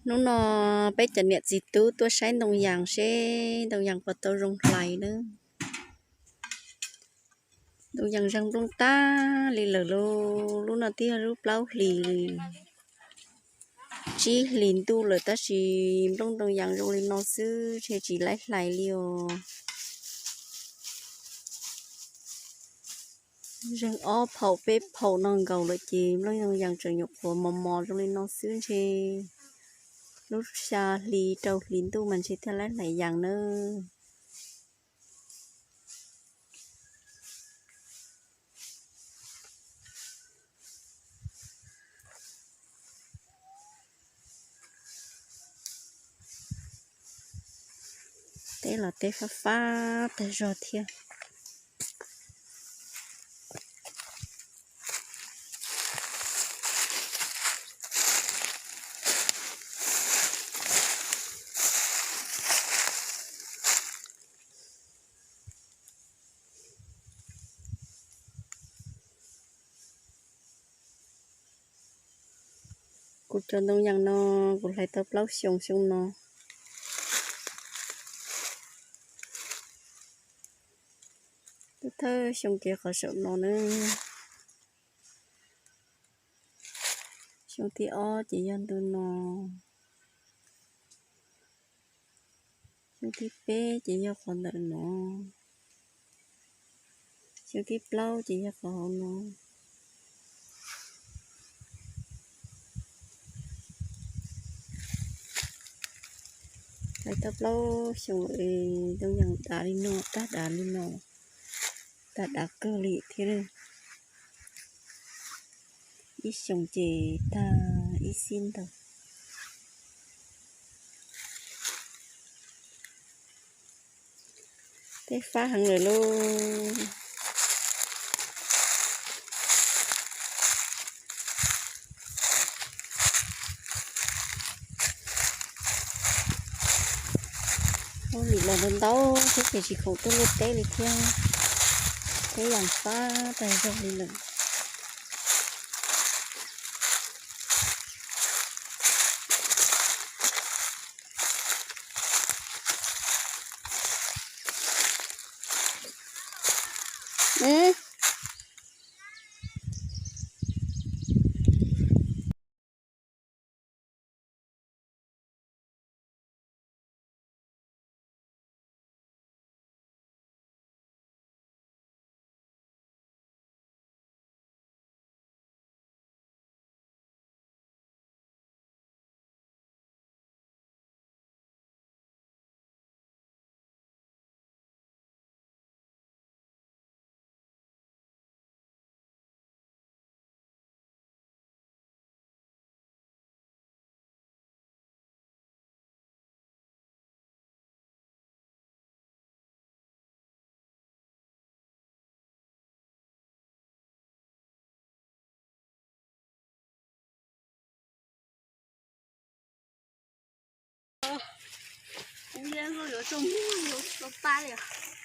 Hnub no peb cov niam txiv tub tuaj saib ntoo yas seb ntoo yas puas tau zoo hlais na. Ntoo yas zeeg nplooj tag li lawm lauj, lub no twb yog lub plaub hlis tsib hlis ntuj lawm tab sis nplooj ntoo yas zoo li no xwb ntshe tsis laib hlais li os. Zeeg ob phaum peb phaum no nkaus lawm ces nplooj ntoo yas tseem nyuam qhuav mos mos zoo li no xwb ntshe lub xya hli rau hli ntuj mas ntshe thiaj laib hlais yas nawb. Teb los teb fab fab tag zog thiab. Kuv cov ntoo yas no kuv hlais tau plaub xyoos xyoo no. Twb thawj xyoo kev qhov saum no na. Xyoo thib ob ces yog ntu no. Xyoo thib peb ces yog qhov ntawm no. Xyoo thib plaub ces yog qhov hauv no. Hlais tau plaub xyoo lawm es ntoo yas dav li no, tag dav li no, tag dav kawg li thiab. Ib xyoos ces tag ib xib ntag. Teb fab heev lawm lauj. Hauj lwm los ntau ntau thiab ces tsis khoom tuaj luaj teb li thiab. Teb yas fab tag zog li lawm. Kuv yeej yuav tsoo mus yuav pab li os.